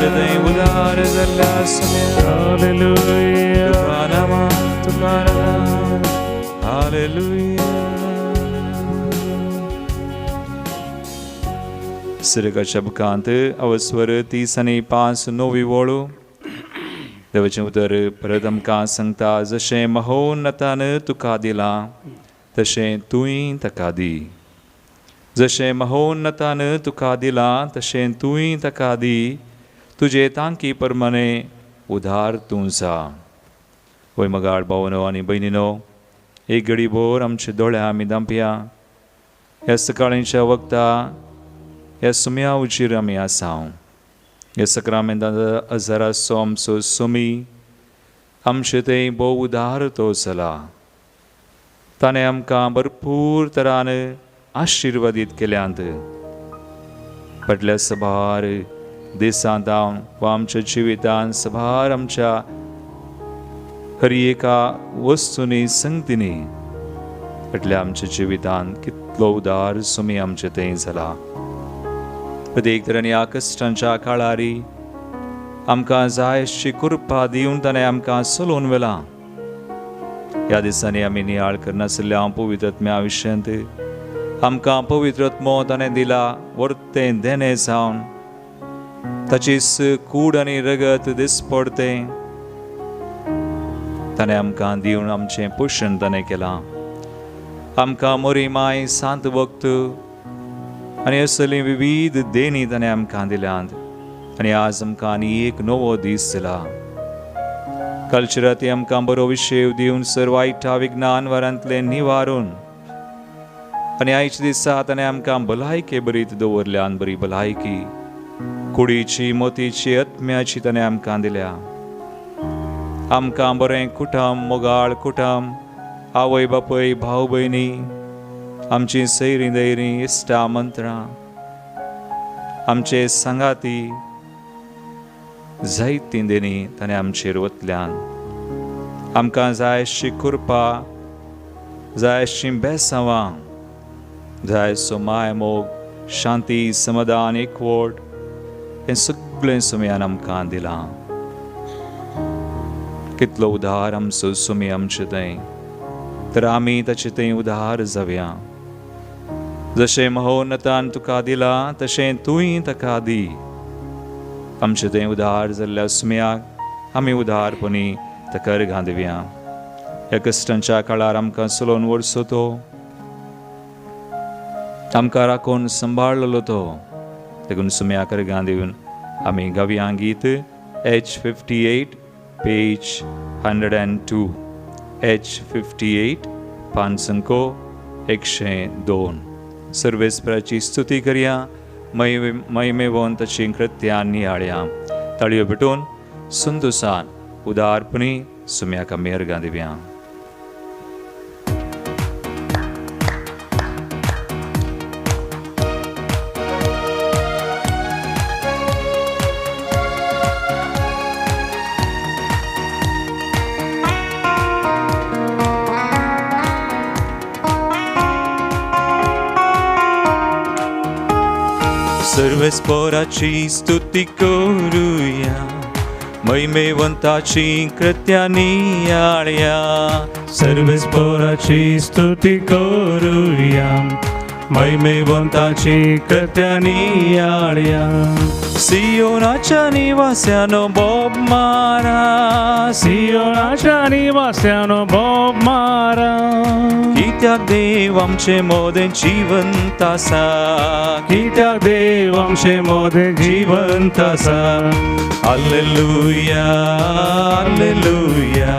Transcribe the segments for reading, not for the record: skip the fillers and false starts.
आमचे थंय उदार जाल्ल्या सुम्या Hallelujah. तुका नमन तुका नमन हालेलुया. सुरगाच्या बुकांत अवस्वर 30 आनी 5 णवी वळू देवाचें उतर परत आमकां सांगता, जशें महोन्नतान तुका दिलां तशें तूंय ताका दी, जशें महोन्नतान तुका दिलां तशें तूंय ताका दी, तुजे तांकी प्रमाणे उदार तूं जा. वय मगाळ भावनो आनी भयणीनो, एक घडी भोर आमचे दोळे आमी दांपया. ह्या सकाळींच्या वखदा ह्या सुम्या उचीर आमी आसा. ह्या सक्रामेंता हजाराचो आमचो सुमी आमचे थंय भोव उदार तो जाला. ताणें आमकां भरपूर तरान आशिर्वादीत केल्यांत. फाटल्या सबार दिसांत वा आमच्या जिवितांत सबार आमच्या हर एका वस्तूंनी संगतींनी फाटल्या आमच्या जिवितांत कितलो उदार सुमी आमचे थंय जाला. प्रत्येक तरेन ह्या कश्टांच्या काळारी आमकां जाय अशी कृपा दिवन ताणें आमकां चलोवन व्हेलां. ह्या दिसांनी आमी नियाळ करनासल्या पवित्रत्म्या विशयांत आमकां पवित्रत्मो ताणें दिला वर्तें देणें जावन ताचीच कूड आनी रगत दिसपडतें ताणें आमकां दिवन आमचें पोशण ताणें केलां. आमकां मोरी माय सांत वक्त आनी असली विविध देणी ताणें आमकां दिल्यांत आनी आज आमकां आनी एक नवो दीस दिला. कालचे राती आमकां बरो विशय दिवन सर वायटा विज्ञान वारांतलें निवारून आनी आयच्या दिसा ताणें आमकां भलायके बरीत दवरल्यान बरी भलायकी कुडीची मोतीची आत्म्याची ताणें आमकां दिल्या. आमकां बरें कुटुंब मोगाळ कुटुंब आवय बापूय भाव भयणी आमची सैरीं दैरीं इश्टां मंत्रां आमचे सांगाती जायतीं देणी ताणें आमचेर वतल्यान. आमकां जाय अशी कृपा जाय अशीं बेसांवां जाय असो माय मोग शांती समाधान एकवट हें सगळें सुमयान आमकां दिलां. कितलो उदार आमचो सुमी आमचे थंय, तर आमी ताचे थंय उदार जावया. जशें महोन्नतान तुका दिलां तशें तूंय ताका दी. आमचे थंय उदार जाल्ल्या सुम्याक आमी उदारपणी ताका अर्घां दिवया. ह्या कश्टांच्या काळार आमकां चलोवन व्हरचो तो, आमकां राखून सांबाळलो तो, देखून सुम्याक अर्घां दिवन आमी गावया गीत H58 page 102 H58 पांच 102. सर्वेस्पराची स्तुती करया, महिमेवन ताची कृत्यां नियाळया. ताळयो भेटून संतोसान उदारपणी सुम्याक आमी अर्घां दिवया. सर्वेस्पराची स्तुती करूया, महिमेवंताची कृत्यां नियाळया. सर्वेस्पराची स्तुती करूया, महिमेवंताची कृत्यां नियाळया. सियोनाच्या निवास्यानो बोब मारा, सियोनाच्या निवास्यानो बोब मारा, कित्याक देव आमचे मोदें जिवंत आसा, कित्याक देव आमचे मोदें जिवंत आसा. हालेलुया हालेलुया,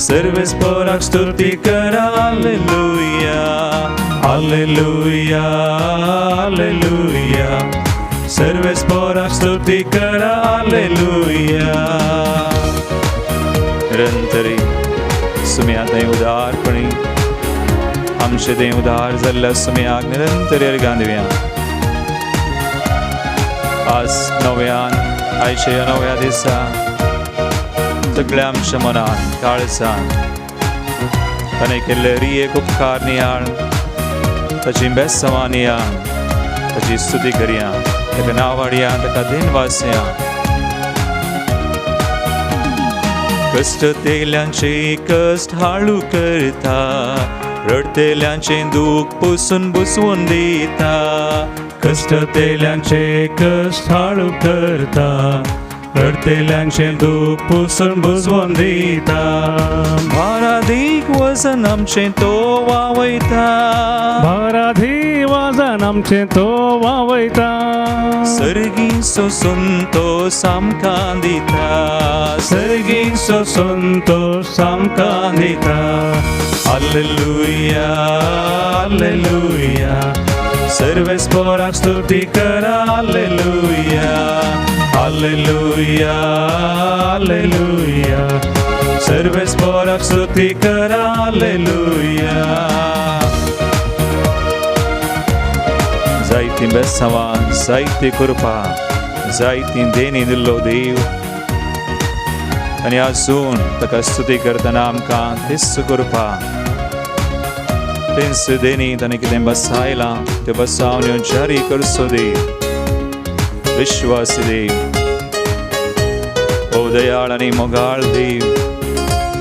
सर्वेस्पराक स्तुती करा. हालेलुया हालेलुया हालेलुया, सर्वेस्पराक स्तुती करा. हालेलुया. निरंतरी सुम्या थंय उदारपणी आमचे थंय उदार जाल्ल्या सुम्याक निरंतरी अर्घां दिवया. आज नव्यान आयच्या नव्या दिसा सगळ्या आमच्या मनान काळजान ताणें केल्ले रियेक उपकार नियाळ, ताची बेसवां नियाळ, ताची स्तुती करया, ताका नांव हाडया, ताका धन्यवाद. कश्टतेल्यांचे कश्ट हाळू करता, रडतेल्यांचें दूख पुसून बुसवून दिता. कश्टतेल्यांचे कश्ट हाळू करता, रडतेल्यांचें दूख पुसून बुजवून दिता. भारादीक वजन आमचें तो वावयता, भाराधी वाजन आमचें तो वावयता. सर्गी सोसून तो सामकां दिता, सर्गी सोसून तो सामकां दिता. हालेलुया, हालेलुया, सर्वेस्पोराक स्तुती करा. हालेलुया, हालेलुया, हालेलुया, सर्वेस्पोराक स्तुती करा. हालेलुया. जायतीं बेसांवां, जायती कृपा, जायतीं देणी दिल्लो देव, आनी आजून ताका स्तुती करतना आमकां तेच कृपा, तेंच देणी ताणें कितें बसायलां त्यो बसावण्यो जारी करचो देव, विश्वासी देव, भोव दयाळ आनी मोगाळ देव,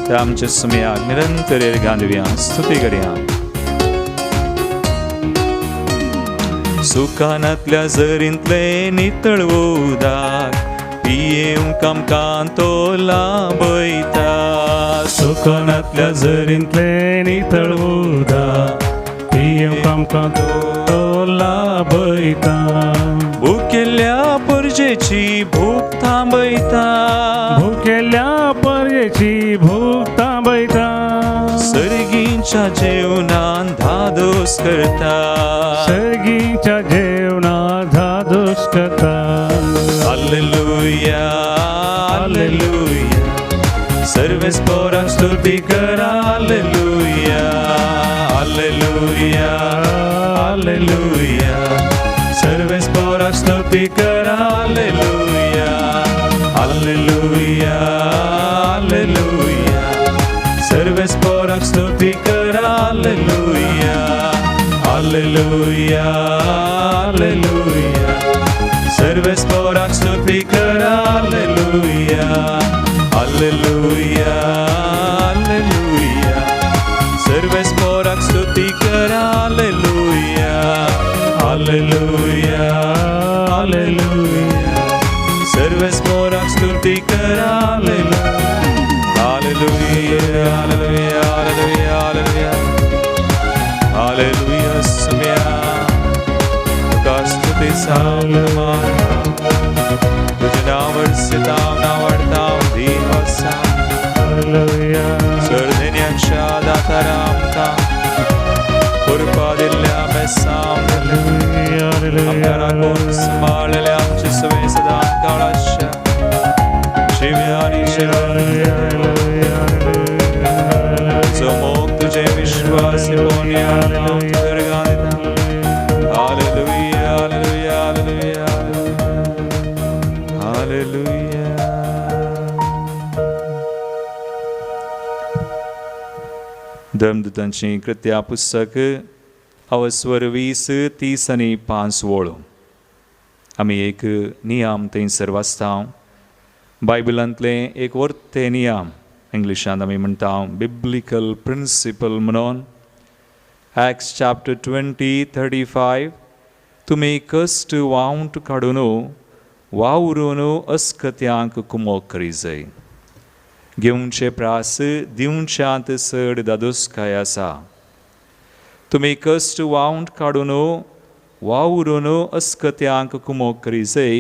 त्या आमच्या सुम्याक निरंतर येरगां दिवया, स्तुती करया. सुखानातल्या जरींतलें नितळ उदक पियेवंक आमकां तो लाभयता. सुखानातल्या झरींतलें नितळ उदक पियेवंक आमकां तो लाभयता. भुकेल्ल्या परजेची भूक थांबयता, भुकेल्ल्या परजेची भूक थांबयता. सर्गींच्या जेवणान धादोस करता, सर्गीच्या जेवणान धादोस करता. हालेलुया, हालेलुया, सर्वेस्पोराक स्तुती करा. हालेलुया, हालेलुया, हालेलुया, सर्वेस्पोराक स्तुती करा. हालेलुया, हालेलुया, हालेलुया, सर्वेस्पोराक स्तुती करा. हालेलुया, हालेलुया, हालेलुया, सर्वेस्पोराक स्तुती करा. हालेलुया, हालेलुया, हालेलुया, सर्वेस्पोराक स्तुती करा. हालेलुया, हालेलुया, हालेलुया, सर्वेस्पोराक स्तुती करा. हालेलुया, हालेलुया, हालेलुया, हालेलुया, हालेलुया. सुम्या तुका स्तुती सावमान, तुझें नांव वर्सितांव, नांव वाडतांव, देव आसा. हालेलुया. सर्देन्यांच्या दातारा आमकां कृपा दिल्ल्या बेसांव दिल्ल्या, आमकां राखून सांबाळलेल्या आमचे सवे सदां काळाच्या शिव्या आनी शिव्या तुजो मोग, तुजें विश्वास दिता. हालेलुया, हालेलुया, हालेलुया, हालेलुया. धर्मदूतांची कृत्या पुस्तक अवस्वर 20, 30 आनी 5 वळो. आमी एक नियम थंयसर वाचता, बायबलांतलें एक वर्ते नियम, इंग्लिशांत आमी म्हणटा बिब्लिकल प्रिंसिपल म्हणून. Acts chapter 20 35, तुमी कश्ट वावंट काडून वावरून अस्कत्यांक कुमोक करी जाय, घेवचे प्रास दिवच्यांत चड दादोसकाय आसा. तुमी कश्ट वावंट काडून वावरून अस्कत्यांक कुमोक करी जाय,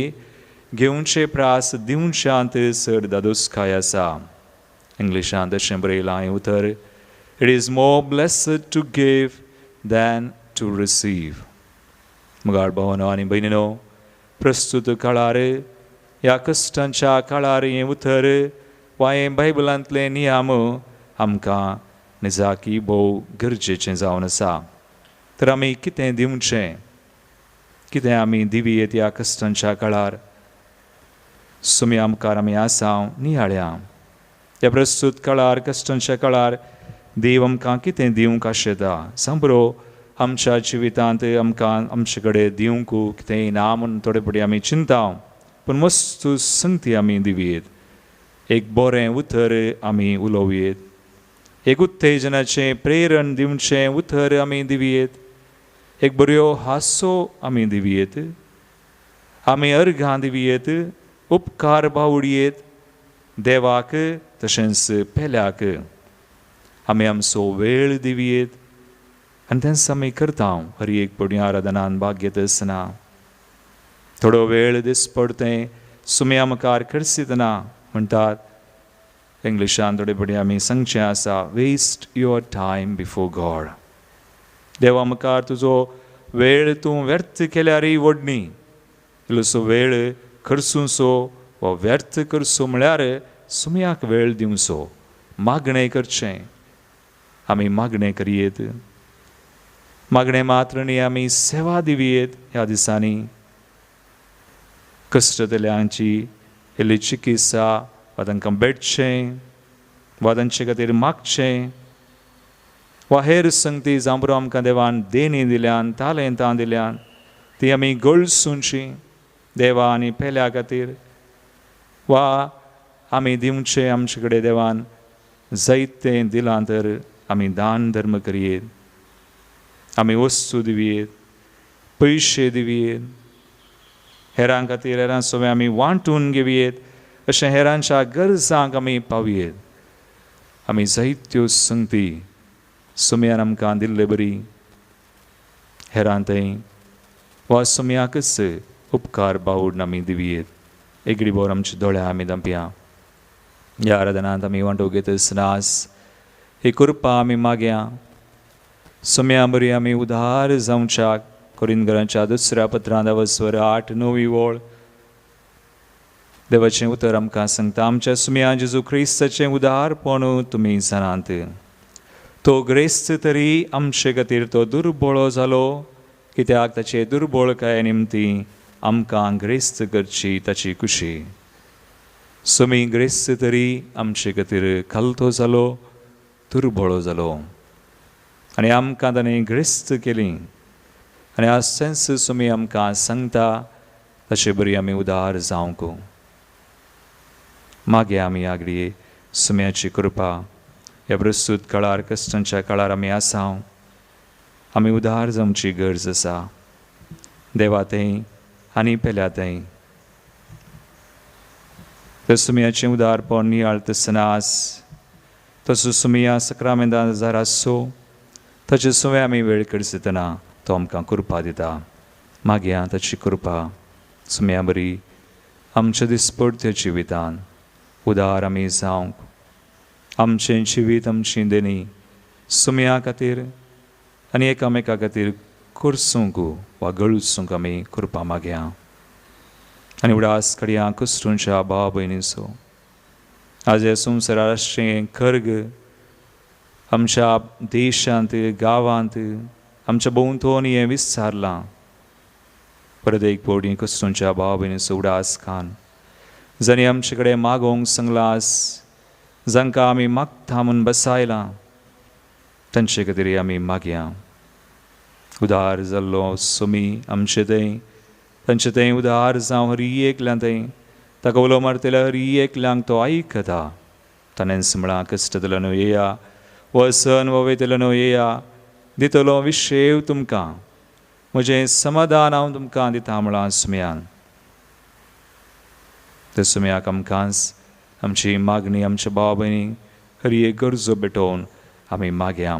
घेवचे प्रास दिवच्यांत चड दादोसकाय आसा. इंग्लिशांत अशें बरयलां हें उतर, It is more blessed to give than to receive. मुगाळ भावनो आनी भयणीनो, प्रस्तुत काळार, ह्या कश्टांच्या काळार हें उतर वा हें बायबलांतलें नियम आमकां निजाकी भोव गरजेचें जावन आसा. तर आमी कितें दिवचें, कितें आमी दिवयेत ह्या कश्टांच्या काळार? सुम्या मुखार आमी आसा, नियाळ्या ह्या प्रस्तुत काळार, कश्टांच्या काळार देव आमकां कितें दिवंक आशेता. सांबरो आमच्या जिवितांत आमकां आमचे कडेन दिवंक कितेंय ना म्हूण थोडे फावटी आमी चिंता, पूण वस्तू संगती आमी दिवयेत. एक बरें उतर आमी उलोवयेत, एक उत्तेजनाचें प्रेरण दिवचें उतर आमी दिवयेत, एक बऱ्यो हांसो आमी दिवयेत, आमी अर्घां दिवयेत, उपकार बावडयेत देवाक तशेंच पेल्याक. आमी आमचो वेळ दिवयेत आनी तेंच आमी करता हर एक पडी आराधनान भाग घेत आसतना थोडो वेळ दिसपडतें सुम्या मुखार खर्चितना म्हणटात इंग्लिशान थोडे पडी आमी सांगचें आसा, waste your time before God. देवा मुखार तुजो वेळ तूं व्यर्थ केल्यारय व्हड न्ही, इल्लोसो वेळ खर्चुसो वा व्यर्थ करचो म्हळ्यार सुम्याक वेळ दिवचो, मागणें करचें. आमी मागणें करयेत, मागणें मात्र न्ही आमी सेवा दिवयेत. ह्या दिसांनी कश्टतल्यांची इल्ली चिकित्सा वा तांकां भेटचें वा तांचे खातीर मागचें वा हेर संगती जांबरो आमकां देवान देणी दिल्यान तालेंतां दिल्यान ती आमी गळसूंची देवा आनी पेल्या खातीर वा आमी दिवचें आमचे कडेन देवान जायतें दिलां तर आमी दान धर्म करयेत, आमी वस्तू दिवयेत, पयशे दिवयेत, हेरां खातीर हेरां सगळें आमी वांटून घेवयेत, अशें हेरांच्या गरजांक आमी पावयेत. आमी जायत्यो संगती सुम्यान आमकां दिल्ले बरी हेरां थंय वा सुम्याकच उपकार बावूड आमी दिवयेत. एगडी बोर आमच्या दोळ्या आमी दांपया. ह्या आराधनांत आमी वांटो घेत आसतना ही कृपा आमी मागया. सुम्या बरी आमी उदार जावच्याक कोरिंदगरांच्या दुसऱ्या पत्रांत अवस्वर 8 9 वळ देवाचें उतर आमकां सांगता, आमच्या सुम्या जेजू क्रिस्ताचें उदारपण तुमी जाणात. तो ग्रेस्त तरी आमचे खातीर तो दुर्बळो जालो, कित्याक ताचे दुर्बळकाये निमती आमकां ग्रेस्त करची ताची खुशी. सुमी ग्रेस्त तरी आमचे खातीर खालतो जालो, दुर्बळो जालो आनी आमकां ताणें ग्रेस्त केली. आनी आज तेंच सुमी आमकां सांगता ताचे बरी आमी उदार जावंक. मागीर आमी आगडी सुम्याची कृपा ह्या प्रस्तूत काळार कश्टांच्या काळार आमी आसा, आमी उदार जावची गरज आसा देवा थंय आनी पेल्या थंय. तर सुम्याचें उदारपण नियाळतना आस तसो सुमया सक्रामेंतान जार आसचो ताचे सुवे आमी वेळ करसतना तो आमकां कृपा दिता. मागीर ताची कृपा सुम्या बरी आमच्या दिसपडत्या जिवितान उदार आमी जावंक, आमचें जिवीत आमची देणी सुम्या खातीर आनी एकामेका खातीर करसूंक वा गळसूंक आमी कृपा मागया. आनी उडास कडया कुस्टूंच्या भाव भयणीचो आज ह्या संवसारार राष्ट्रीय खर्ग आमच्या देशांत गांवांत आमच्या भोंवतणी हें विचारलां. परत एक पवटी कुस्टूंच्या भाव भयणीचो उडास खान जांणी आमचे कडेन मागोवंक सांगलां, जांकां आमी मागता म्हूण बसायलां तांचे खातीर आमी मागया. उदार जाल्लो सुमी आमचे थंय तांचे थंय उदार जावं हरी एकल्यां थंय ताका उलो मारतल्या हरी एकल्यांक तो आयकता. ताणेंच म्हळां कश्टतलो न्हू येया, वसन वयतलो न्हू येया, दितलो विशेव तुमकां, म्हजें समाधान हांव तुमकां दिता म्हळां सुम्यान. त्या सुम्याक आमकांच आमची मागणी आमच्या भाव भयणी हरी एक गरजो भेटोवन आमी मागया.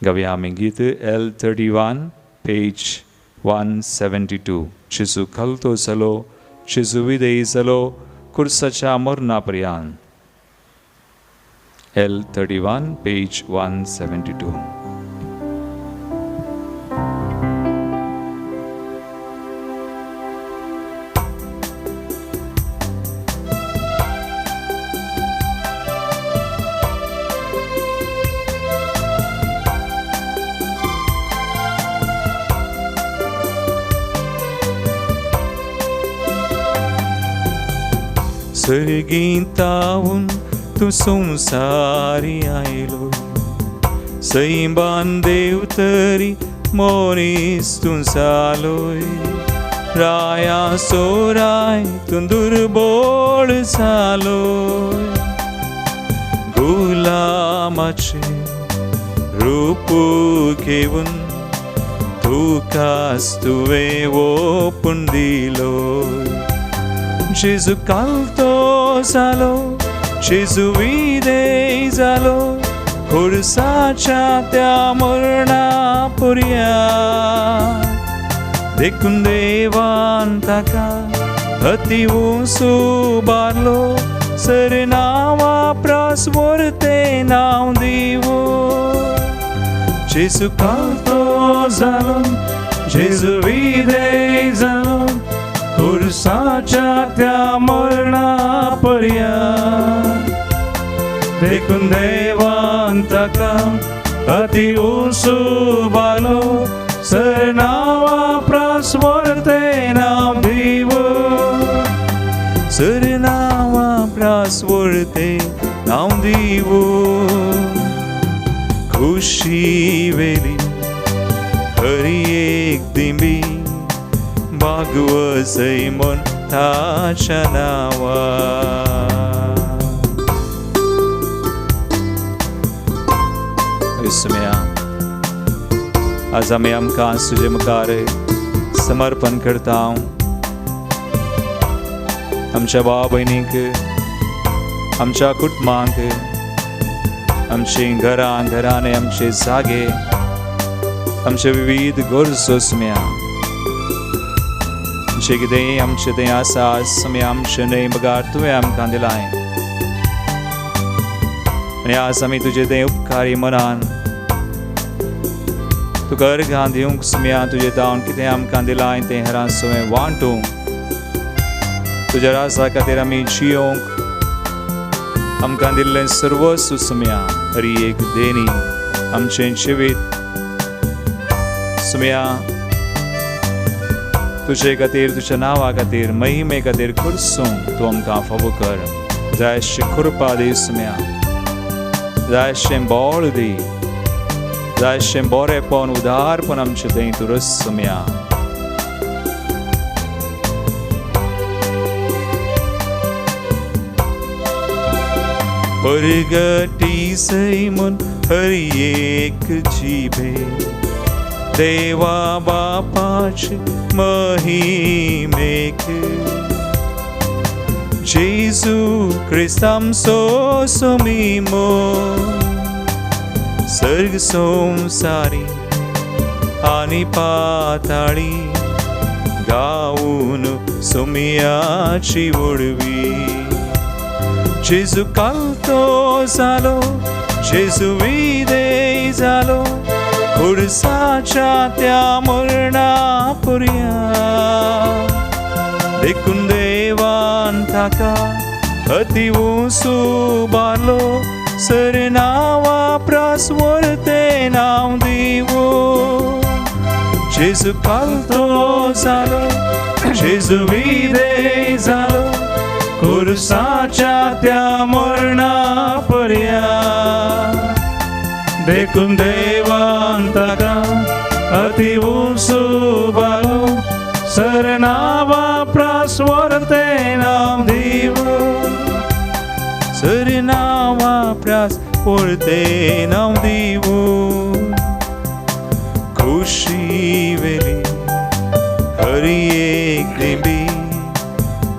गावया आमी गीत L31 page 172. जेजू खालतो जालो, जेजू विदेयी जालो कुर्साच्या मरणा पर्यान. L31 page 172. सर्गींतावन तूं संवसारी आयलो, सैमान देव तरी मनीस तूं जालोय, राया सोराय तूं दुर्बोळ जालो गुलामाचें रूप घेवन तुकाच तुवें ओपून दिलो जेजू कालतो जालो जेजू विदेय जालो खुर्साच्या त्या मरणा पुरया देखून देवान ताका अती उंच उबारलो सर नांवा प्रास वरतें नांव दिवो जेजू कालतो जालो जेजू विदेय जालो खुर्साच्या त्या मरणा पर्यंत देखून देवान ताका अति उंच उबारलो सर नांवा प्रास वरतें नांव दिवो सर नांवा प्रास वरतें नांव दिवो खुशी वेली हरी एक दिंबी भागवसय मन ताच्या नांवा. येसुम्या आज आमी आमकां तुजे मुखार समर्पण करता. आमच्या भाव भयणीक, आमच्या कुटुंबांक, आमची घरां घराणे, आमचे जागे, आमचे विविध गरजो सुम्या, जें कितें आमचें तें आसा आमी आमचें न्हय बगार तुवें आमकां दिलां आनी आज आमी तुजें तें उपकारी मनान तुका अर्घां दिवंक सुम्या. तुजें दावन कितें आमकां दिलां तें हेरां सुवें वांटूंक, तुज्या राजा खातीर आमी जियोंक आमकां दिल्लें सर्वस्व सुम्या, हरी एक देणी आमचें जिवीत सुम्या तुजे खातीर, तुज्या नांवा खातीर, महिमे खातीर खर्चूंक तूं आमकां फावो कर. जायशें कृपा दी सुम्या, जायशें बळ दी, जायशें बरेंपण उदारपण आमचें थंय तूं रस सुम्या. परगटी सैमून हर एक जिबे देवा बापाचे महिमेक जेजू क्रिस्तामसो सुमीमो सर्ग संसारी आनी पाताळी गाऊन सुमियाची उडवी. जेजू कालतो जालो जेजू विदेय जालो खुर्साच्या त्या मरणा पुरया देखून देवान ताका अती उंच उबारलो सर नांवा प्रास वरतें नांव दिवो. जेजू कालतो जालो जेजू विदेय जालो खुर्साच्या त्या मरणा पर्यंत देखून देवान ताका अति उंच उबारलो सर नांवा प्रास वरतें नांव दिवो सर नांवा प्रास वरतें नांव दिवो. खुशी वेली हरी एक दिंबी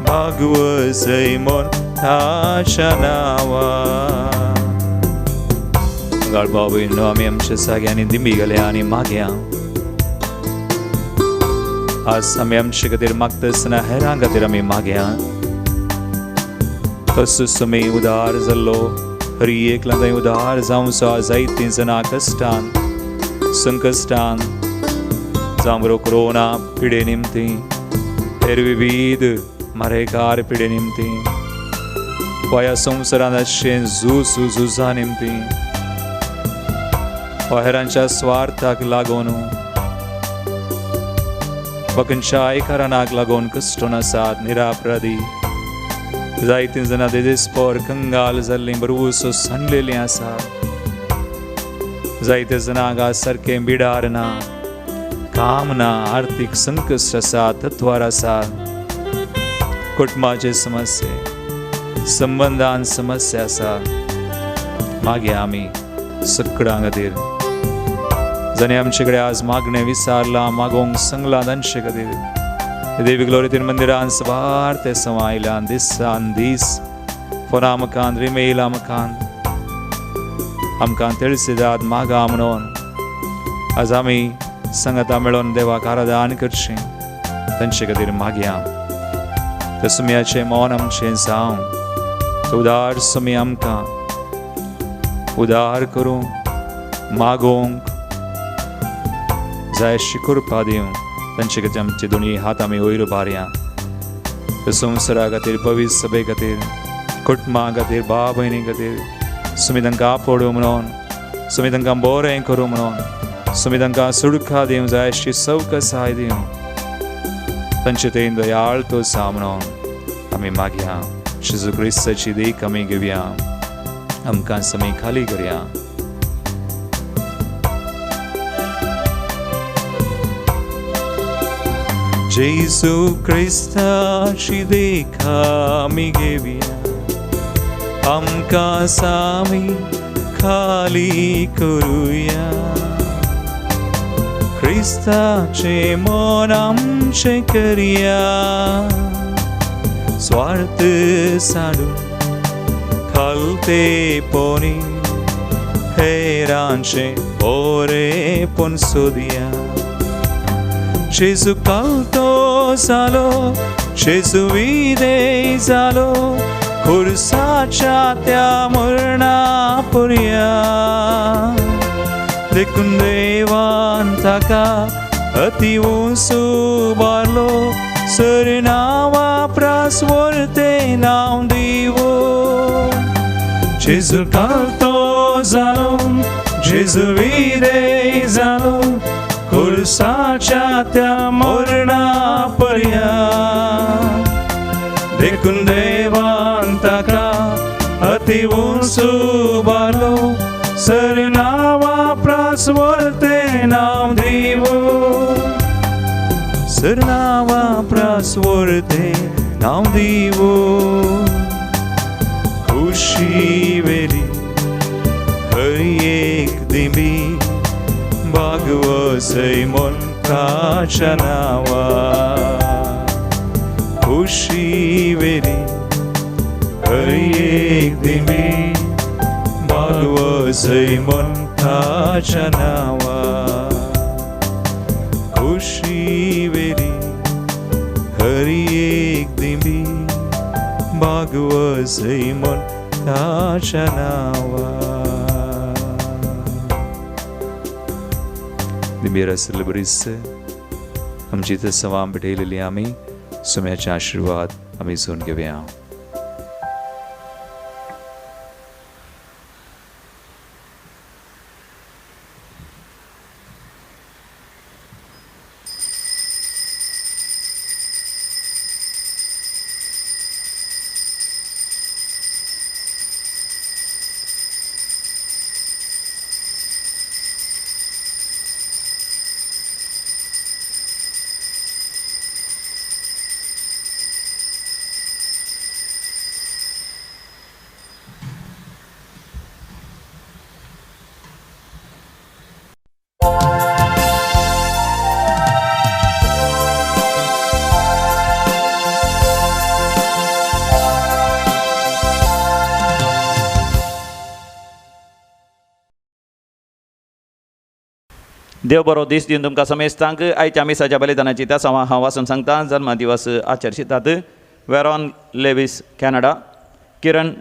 भागवसय मन ताच्या नांवा. गाळ भाव भयणींनो, आमी आमच्या जाग्यांनी दिंबी घाल्या आनी मागया. आज आमी आमचे खातीर मागता आसतना हेरां खातीर आमी मागया. तसोच तुमी उदार जाल्लो हरी एकला थंय उदार जावचो. जायतीं जाणां कश्टान संकश्टान जावं बरो कोरोना पिडे निमती, हेर विविध मारेकार पिडे निमती, वा ह्या संवसारांत आसचें झूज झुजा निमती, वा हेरांच्या स्वार्थाक लागून वा खंयच्याय कारणाक लागून कश्टून आसात निरापराधी जायतीं जाणां देदेस्पोर कंगाल जाल्लीं बरवूस सांडलेलीं आसात. जायते जाणांक आज सारकें बिडार ना, काम ना, आर्थीक संकश्ट आसा, तत्वार आसा, कुटुंबाचे समस्ये, संबंदान समस्या आसा. मागीर आमी सगळ्यां खातीर जाणें आमचे कडेन आज मागणें विचारलां, मागोवंक सांगलां, तांचे खातीर देवी ग्लोरीतीन मंदिरान सवार ते सवां आयल्यान दिसान दीस फोना मकान रिमेला मकान आमकां तेळसिदाद मागा म्हणून आज आमी सांगाता मेळोन देवाक आराधन करचें तांचे खातीर मागया. त्या सुमयाचें मौन आमचें जावं, तो उदार सुमी आमकां उदार करूं, मागोवंक जाय अशी कृपा दिवं. तांचे खातीर आमचे दोनी हात आमी वयर उबारया. त्या संवसारा खातीर, पवित्र सभे खातीर, कुटुंबा खातीर, भाव भयणी खातीर सुमी तांकां आपोवडूं म्हणून, सुमी तांकां बरें करूं म्हणून, सुमी तांकां सुडखा दिवं, जाय अशी सवकसाय दिवं, तांचे तें दयाळ तो सा म्हणून आमी मागया. जेजू क्रिस्ताची देख आमी घेवया, आमकां समी खाली करया. जेजू क्रिस्ताची देख आमी घेवया, आमकां सामी खाली करुया. क्रिस्ताचें मन आमचें करया, स्वार्थ साडून खालते पोनी हेरांचें बरेंपण सोदया. जेजू कालतो जालो, जेजू विदेय जालो, खुर्साच्या त्या मरणा पुरया. देखून देवान ताका अती उंच उबारलो, सर नांवा प्रास वरतें नांव दिवो. जेजू कालतो जालो, जेजू विदेय जालो, खुर्साच्या त्या मरणा पर्या. देखून देवान ताका अती उंच उबारलो, सर नांवा प्रास वरतें नांव दिवो. सर नांवा प्रास वरतें नांव दिवो. खुशी वेली हर एक दिमी बागवसय मनकाच्या नांवा. खुशी वेली हर एक दिमी बागवसय मनकाच्या नांवा. खुशी वेली हर एक दिमी बागवसय मनकाच्या नांवा. दिंबेर आशिल्ले बरीच आमची इथं सवां भेटयलेली आमी सुम्याचे आशिर्वाद आमी झोन घेवया. देव बरो दीस दिवन तुमकां समेस्तांक. आयच्या मिसाच्या बलिदानाची त्या सवा हांव वाचून सांगता. जल्मदिवस आचरशितात Veron Lewis Canada, Kiran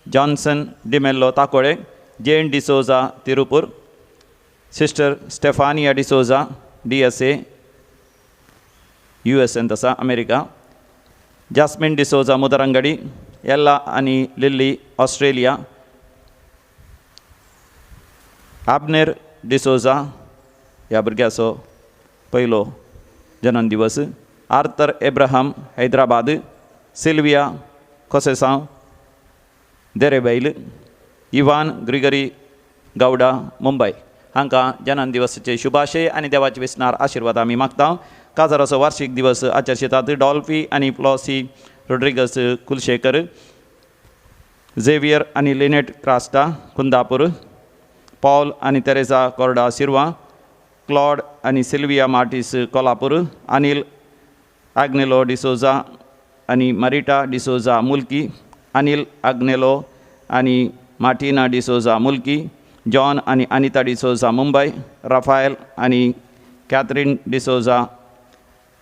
Johnson D'Mello Takole, Jane D'Souza Tiruppur, sister Stephania D'Souza DSA US N तसा America, Jasmine D'Souza Mudarangadi, Ella आनी लिल्ली ऑस्ट्रेलिया, आबनेर डिसोजा ह्या भुरग्याचो पयलो जन्मदिवस, Arthur Abraham Hyderabad, Sylvia Conceição Derebail, Ivan Gregory Gowda Mumbai. हांकां जन्म दिवसाचे शुभाशय आनी देवाचे विसनार आशिर्वाद आमी मागता. काजाराचो वार्षिक दिवस आचरशितात डॉल्फी आनी फ्लॉसी रोड्रिगस कुलशेखर, झेवियर आनी लिनेट क्रास्टा कुंदापूर, पॉल आनी तेरेजा कोर्डा सिरवा, क्लॉड आनी सिल्विया मार्टीस कोल्हापूर, अनिल आग्नेलो डिसोजा आनी मरिटा डिसोजा मुल्की, अनिल आग्नेलो आनी मार्टिना डिसोजा मुल्की, जॉन आनी अनिता डिसोजा मुंबय, राफायल आनी कॅथरीन डिसोजा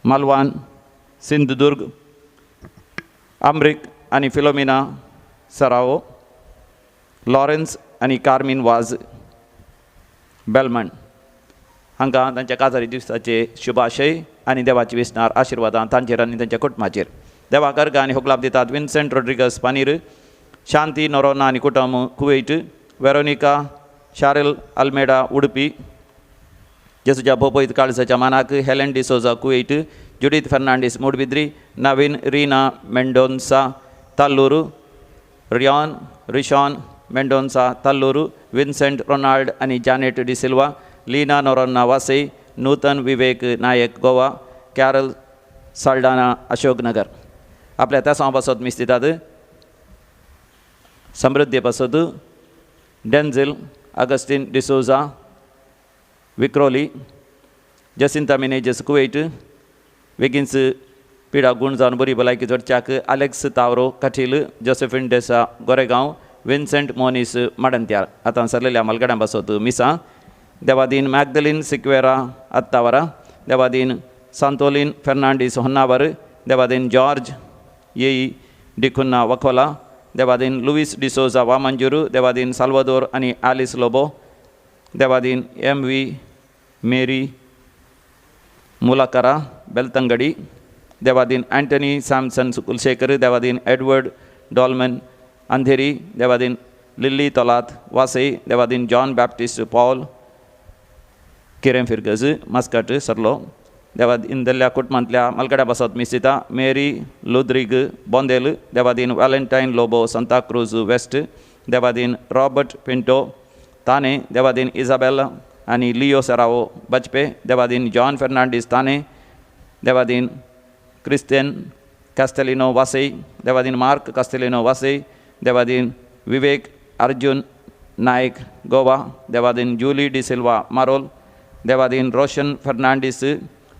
मालवान सिंधुदुर्ग, अमरीक आनी फिलोमिना सरावो, लॉरेन्स आनी कार्मीन वाज बेलमंड हांकां तांच्या काजारी दिवसाचे शुभाशय आनी देवाचे विसनार आशिर्वादां तांचेर आनी तांच्या कुटुंबाचेर. देवा अर्घ आनी होगलाप दितात विन्सेंट रोड्रिगस पानीर, शांती नोरोना आनी कुटुंब कुवेट, वेरोनिका शारेल अल्मेडा उडपी, जेसूच्या भोपयत काळजाच्या मानाक Helen D'Souza Kuwait, Judith Fernandes Moodbidri, Naveen Reena Mendonca Tallur, Riyan Rishan Mendonca Tallur, Vincent Ronald आनी जॅनेट डिसिल्वा, लीना नोरोन्ना वासई, नूतन विवेक नायक गोवा, कॅरल साल्डाना अशोकनगर. आपल्या त्या पासत मीस दितात समृद्धी पासत Denzil Augustine D'Souza Vikhroli, Jacinta Menezes Kuwait, वेगींच पिडा गूण जावन बरी भलायकी जोडच्याक Alex Tavro Kateel, Josephine D'Sa Goregaon, Vincent Moniz Madantyar. आतां सरलेल्या मलगड्यां पासत मिसां देवादीन मॅगदलीन सिक्वेरा आत्तावरा, देवादीन सांतोलीन फेर्नांडीस होन्नावर, देवादीन जॉर्ज येई डिकुन्ना वखोला, देवादीन लुईस डिसोजा वामंजुरू, देवादीन साल्वादोर आनी आलिस लोबो, देवादीन एम व्ही मेरी मुलाकारा बेलतंगडी, देवादीन अँटनी सॅमसन कुलशेखर, देवादीन एडवर्ड डॉलमन अंधेरी, देवादीन लिल्ली तोलात वासई, देवादीन जॉन बॅप्टिस्ट पॉल किरें फिरगज मस्कट सरलो, देवादीन दल्ल्या कुटुंबांतल्या मलगड्या पासत मिसिता मेरी लुद्रीग बोंदेल, देवादीन वॅलेंटायन लोबो सांताक्रूज वेस्ट, देवादीन रॉबर्ट पिंटो ताने, देवादीन इजाबेल आनी लियो सरावो बजपे, देवादीन जॉन फेर्नांडीस ताने, देवादीन क्रिस्तियन कास्टेलिनो वासई, देवादीन मार्क कास्टेलिनो वासई, देवादीन विवेक अर्जुन नायक गोवा, देवादीन जुली डिसिल्वा मारोल, देवादीन रोशन फेर्नांडीस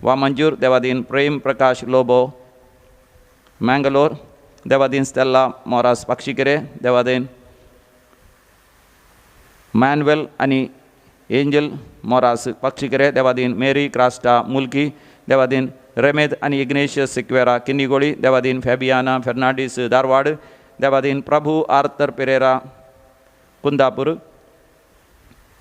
वामंजूर, देवादीन प्रेम प्रकाश लोबो मँगलोर, देवादीन स्टेल्ला मोरास पक्षीकेरे, देवादीन मॅनवेल आनी एंजल मोरास पक्षीकेरे, देवादीन मेरी क्रास्टा मुल्की, देवादीन रेमेद आनी इग्नेशियस सिक्वेरा किन्नीगोळी, देवादीन फेबियाना फेर्नांडीस धारवाड, देवादीन प्रभू आर्थर पेरेरा कुंदापूर,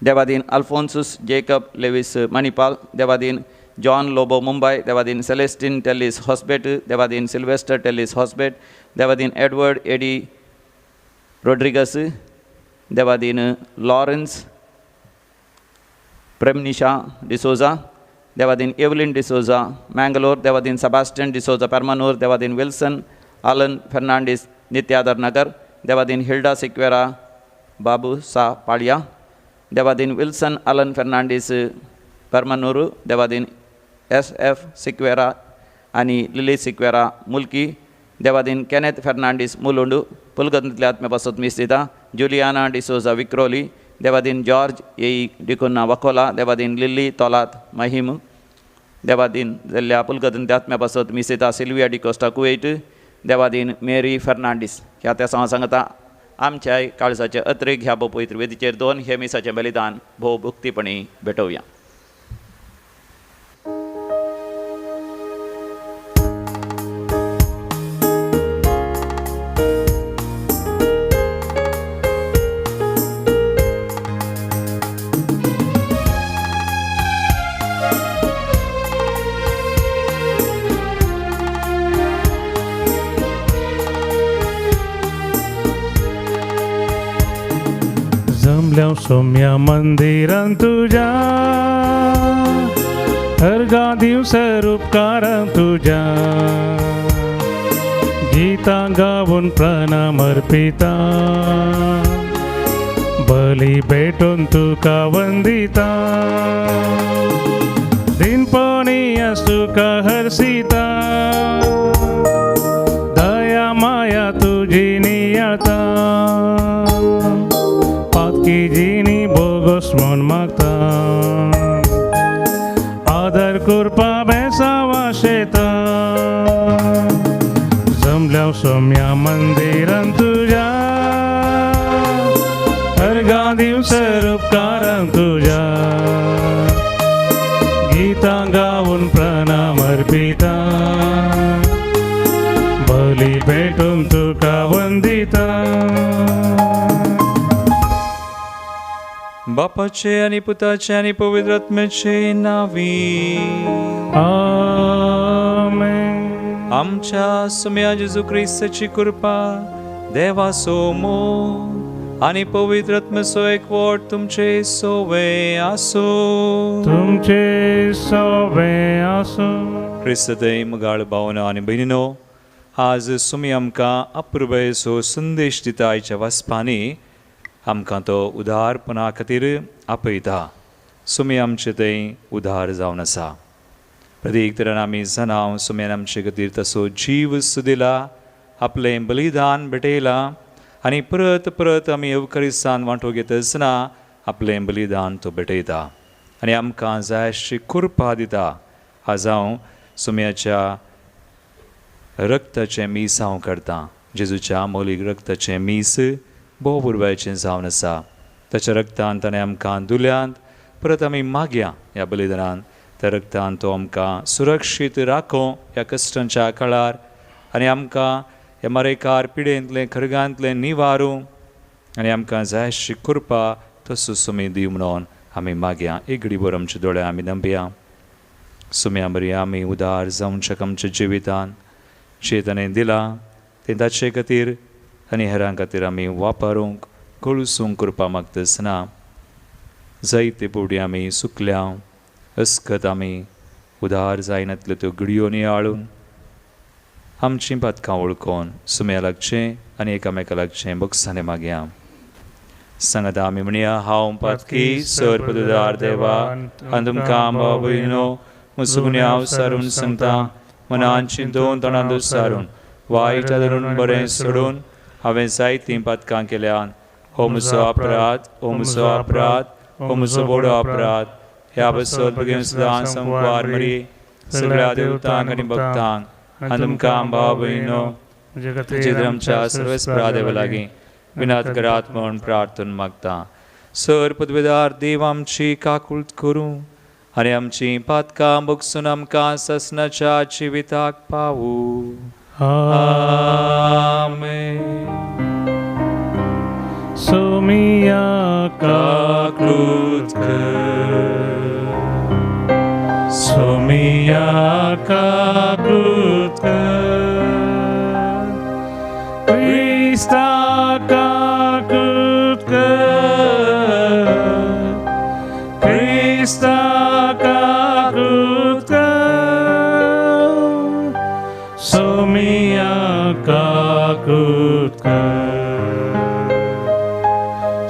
देवादीन अल्फोन्सूस जेकब लेवीस मणिपाल, देवादीन जॉन लोबो मुंबय, देवादीन सेलेस्टीन टेलीस हॉस्बेट, देवादीन सिल्वेस्टर टेलीस हॉस्बेट, देवादीन एडवर्ड एडी रोड्रिगस, देवादीन लॉरन्स प्रेमनिशा डिसोजा, देवादीन एवलिन डिसोजा मँगलोर, देवादीन सेबास्टियन डिसोजा पेरमानूर, देवादीन विल्सन आलन फेर्नांडीस नित्यादर नगर, देवादीन हिल्डा सिक्वेरा बाबू सा पाळिया, देवादीन विल्सन आलन फेर्नांडीस पेरमानूर, देवादीन एस एफ सिक्वेरा आनी लिली सिक्वेरा मुल्की, देवादीन केनेथ फेर्नांडीस मुलुंड, पुलगंतल्या आत्म्या पासत मीस दिता जुलियाना डिसोजा विक्रोली, देवादीन जॉर्ज येई डिकुन्ना वखोला, देवादीन लिल्ली तोलात महिम, देवादीन जाल्ल्या पुलगतंत्या आत्म्या पासत मीस दिता सिल्विया डिकोस्टा कुवेट, देवादीन मेरी फेर्नांडीस. ह्या त्या सांगता आमच्याय काळजाचे अत्रेक ह्या भोव पवित्र वेदीचेर दोन हे मिसाचें बलिदान भोव भक्तीपणी भेटोवया. सौम्या मंदिरां तुझ्या अर्घा दिवसर उपकारां तुझ्या गीतां गावन प्रणाम अर्पिता. बली भेटून तुका वंदिता, दिनपणी तुका हर्षिता, दया माया तुजी नियाळता, पातकी जिणी बोगोस म्हूण मागता, आदर कृपा बेसावा शेता, जमल्या सोम्या मंदिरान तुझ्या, अर्घा दिवसर उपकारां तुझ्या, गीतां गाऊन प्रणाम अर्पिता, बली भेटून तुका वंदिता. बापाचे आनी पुताचे आनी पवित्र आत्म्याचे नावी. आमेन. आमच्या सुम्या जेजू क्रिस्ताची कृपा, देवाचो मोग आनी पवित्र आत्म्याचो एकवट तुमचे सोवे आसूं. तुमचे सोबे आसूं. क्रिस्तय मुगाळ भावना आनी भयणीनो, आज सुमी आमकां अपुरबायेचो संदेश दिता. आयच्या वाचपांनी आमकां तो उदारपणा खातीर आपयता. सुमी आमचे थंय उदार जावन आसा. प्रत्येक तरेन आमी जाणां, सुम्यान आमचे खातीर तसो जीव सुद्दां दिला, आपलें बलिदान भेटयलां आनी परत परत आमी येवकरिस्तान वांटो घेता आसतना आपलें बलिदान तो भेटयता आनी आमकां जाय अशी कृपा दिता. आज हांव सुम्याच्या रक्ताचें मीस हांव करतां. जेजूच्या मोलीक रक्ताचें मीस भोव पुरबायेचें जावन आसा. ताच्या रक्तान ताणें आमकां धुल्यांत. परत आमी मागया ह्या बलिदानान त्या रक्तान तो आमकां सुरक्षीत राखो ह्या कश्टांच्या काळार आनी आमकां ह्या मरेकार पिडेंतलें खरगांतलें निवारूं आनी आमकां जाय अशी कृपा तसो सुमी दी म्हणून आमी मागया. एक घडी भर आमचे दोळे आमी नंबया. सुम्या बरी आमी उदार जावंक आमच्या जिवितान जें ताणें दिलां तें ताचे खातीर आनी हेरां खातीर आमी वापरूंक कळसूंक कृपा मागता आसतना जायते फावटी आमी सुकल्या अस्कत आमी उदार जायनातल्यो त्यो घडयो नियाळून आमचीं पातकां वळखून सुम्या लागचें आनी एकामेका लागचें बक्षाने मागया. सांगात आमी म्हणया, हांव पातकी सर पदुदार देवा आनी तुमकां भाव भयणीनो म्हजो गुन्यांव सारून सांगता. मनान चिंतून तोंडान दुसारून वायट धरून बरें सोडून हांवें जायतीं पातकां केल्यान. हो म्हजो अपराध, हो म्हजो अपराध, हो म्हजो व्हडो अपराध. ह्या बसत भगीन सदां संकवार मरी सगळ्या देवतांक आनी भक्तांक आनी तुमकां भाव भयणीनो जें आमच्या सर्वेस्परा देवा लागीं विनात करात म्हूण प्रार्थना मागता. सर पदवेदार देव आमची काकूळत करूं आनी आमची पातकां बगसून आमकां ससनाच्या जिविताक पावूं. आमेन. सोमिया काकूत कर, सोमिया काकूत कर, क्रिस्ता काकूत कर, क्रिस्ता काकूत कर, सोमिया काकूत कर,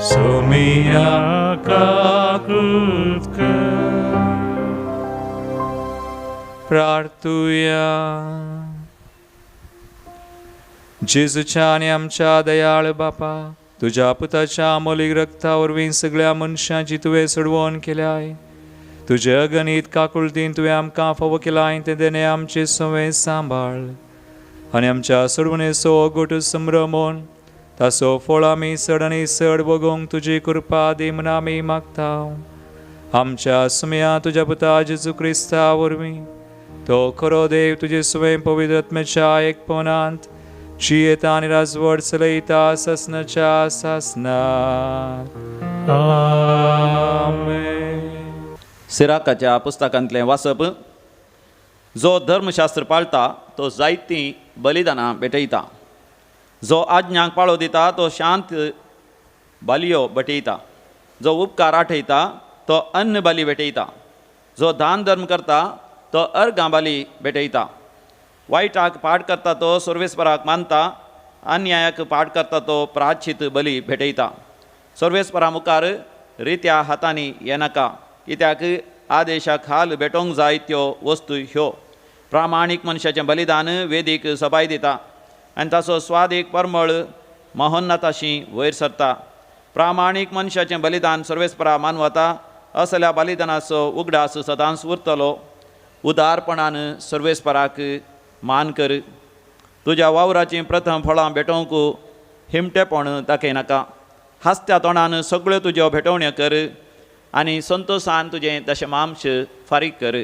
सोमिया काकूत कर. प्रार्थुया. जेजूच्या आनी आमच्या दयाळ बापा, तुज्या पुताच्या मोलीक रक्ता वरवीं सगळ्या मनशांची तुवें सोडवण केल्याय. तुजे अगणीत काकुळतीन तुवें आमकां फावो केलाय तें देणें आमचें सवें सांबाळ आनी आमच्या सोडवणेचो गोट संभ्रमोन ताचो फळ आमी चड आनी चड भोगोवंक तुजी कृपा दी म्हूण आमी मागता. आमच्या सुम्या तुज्या पुता जेजू क्रिस्ता वरवीं, तो खरो देव तुजे स्वयं पवित्र आत्म्याच्या एकपणांत जियेता आनी राजवट चलयता सासनाच्या सासनाक. आमेन. सिराकाच्या पुस्तकांतलें वाचप. जो धर्मशास्त्र पाळटा तो जायतीं बलिदानां भेटयता, जो आज्ञांक पाळो दिता तो शांत बालयो भेटयता, जो उपकार आठयता तो अन्न बाली भेटयता, जो दान धर्म करता तो अर्गां बाली भेटयता, वायटाक पाड करता तो सर्वेस्पराक मानता, अन्यायाक पाड करता तो प्राचित बली भेटयता. सर्वेस्परा मुखार रित्या हातांनी येनाका, कित्याक आदेशा खाल भेटोवंक जाय त्यो वस्तू ह्यो. प्रामाणीक मनशाचें बलिदान वेदीक सबाय दिता आनी ताचो स्वादीक परमळ महोन्नताशी वयर सरता. प्रामाणीक मनशाचें बलिदान सर्वेस्परा मानवता, असल्या बलिदानाचो उगडास सदांच उरतलो. उदारपणान सर्वेस्पराक मान कर. तुज्या वावराचीं प्रथम फळां भेटोवंक हिमटेपण दाखयनाका. हांसत्या तोंडान सगळ्यो तुज्यो भेटवण्यो कर आनी संतोशान तुजें दशमांश फारीक कर.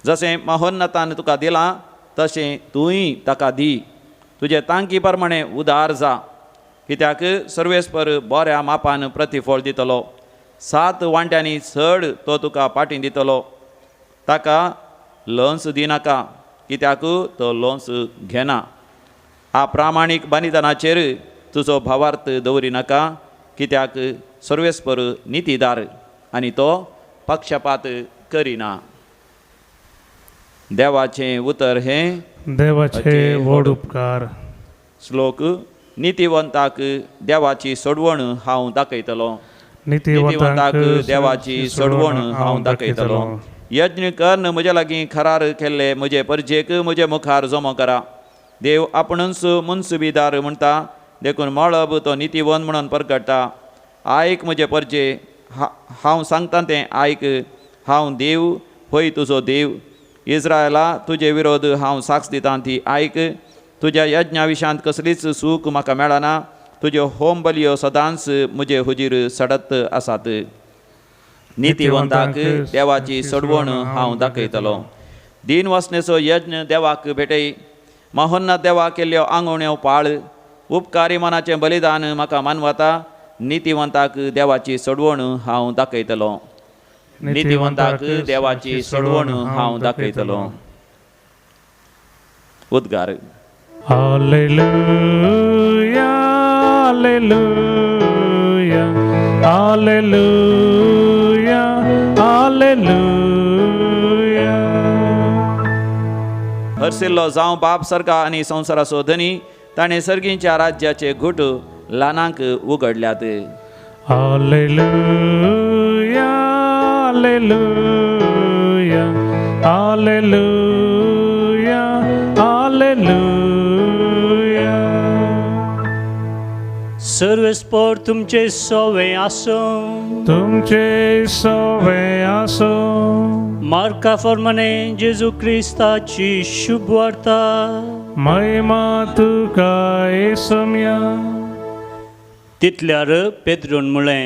जशें महोन्नतान तुका दिलां तशें तूंय ताका दी. तुजे तांकी प्रमाणे उदार जा, कित्याक सर्वेस्पर बऱ्या मापान प्रतिफळ दितलो. 7 वांट्यांनी चड तो तुका पाटी दितलो. ताका लोन्स दिनाका, कित्याक तो लोन्स घेना. आ प्रामाणीक बलिदानाचेर तुजो भावार्थ दवरिनाका, कित्याक सर्वेस्पर नितीदार आनी तो पक्षपात करिना. देवाचें उतर हें देवाचे व्हड उपकार. श्लोक. नितीवंताक देवाची सोडवण हांव दाखयतलो. नितीवंताक देवाची सोडवण हांव दाखयतलो. यज्ञ कर्ण म्हजे लागीं खरार केल्ले म्हजे परजेक म्हजे मुखार जमो करा. देव आपणूच मुनसुबीदार म्हणटा, देखून मळब तो नितीवंत म्हणून परगट्टा. आयक म्हजे परजे, हांव सांगता तें आयक. हांव देव, होय तुजो देव. इस्रायला, तुजे विरोध हांव साक्ष दितां ती आयक. तुज्या यज्ञा विशांत कसलीच सूख म्हाका मेळना. तुज्यो होम बलयो सदांच म्हजे हुजीर सडत आसात. नितीवंताक देवाची सोडवण हांव दाखयतलो. दीन वासनेचो यज्ञ देवाक भेटय. महोन्नत देवाक केल्ल्यो आंगवण्यो पाळ. उपकारी मनाचें बलिदान म्हाका मानवता. नितीवंताक देवाची सोडवण हांव दाखयतलो. नितीवंताक देवाची सोडवण हांव दाखयतलो. उद्गार. Hallelujah, hallelujah, hallelujah, hallelujah. हरसिल्लो जावं बाप सर्गा आनी संवसाराचो धनी, ताणें सर्गींच्या राज्याचे घुट ल्हानांक उगडल्यात. Hallelujah, hallelujah, hallelujah, hallelujah. सर्वेस्पर तुमचे सोवे आसूं. तुमचे सोवे आसूं. मार्का फॉर्माने जेजू क्रिस्ताची शुभ वार्ता. महिमा तुका येसम्या. तितल्यार पेद्रून म्हळें,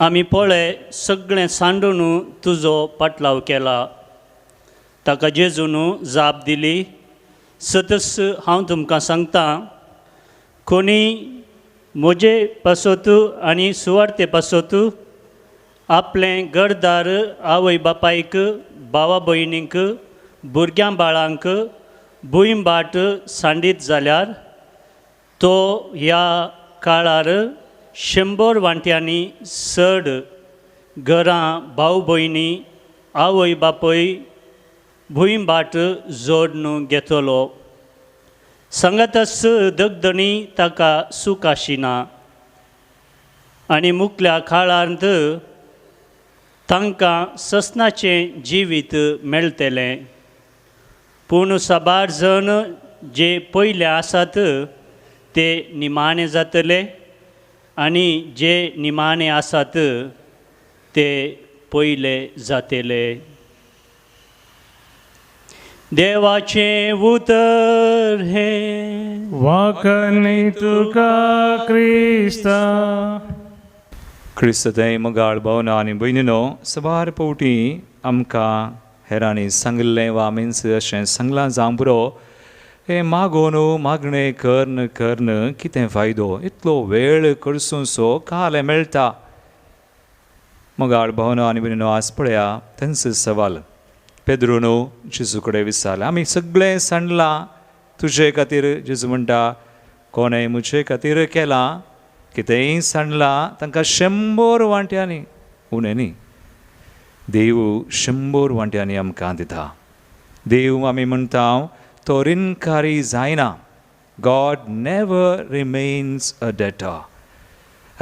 आमी पळय सगळें सांडून तुजो पाटलाव केला. ताका जेजून जाप दिली, सतस हांव तुमकां सांगता, कोणी म्हजे पासत आनी सुवार्ते पासत आपलें घरदार, आवय बापायक, भावा भयणींक, भुरग्यां बाळांक भूंय बाट सांडीत जाल्यार तो ह्या काळार 100 वांट्यांनी चड घरां, भाव भयणी, आवय बापूय, भूंय बाट जोडून घेतलो. सांगातच दगदणी ताका सूख आशिना आनी मुखल्या काळांत तांकां ससनाचें जिवीत मेळटलें. पूण साबार जण जे पयले आसात ते निमाणे जातले आनी जे निमाणे आसात ते पयले जातले. देवाचें उतर हें. वाकनी तुका क्रिस्ता. क्रिस्त थंय मोगाळ भावना आनी भयणीनो, साबार फावटी आमकां हेरांनी सांगिल्लें वा आमीच अशें सांगलां जावं पुरो, हें मागोन मागणें कर्न कर्न कितें फायदो, इतलो वेळ करसूनसो कालें मेळटा. मोगाळ भावना आनी भयणीनो, आज पळया तेंच सवाल पेद्रून जेजू कडेन विचारलें, आमी सगळें सांडलां तुजे खातीर. जेजू म्हणटा, कोणें म्हजे खातीर केलां कितेंय सांडलां तांकां 100 वांट्यांनी उणें न्ही, देव 100 वांट्यांनी आमकां दिता. देव आमी म्हणटा तो रिणकारी जायना. God never remains a debtor.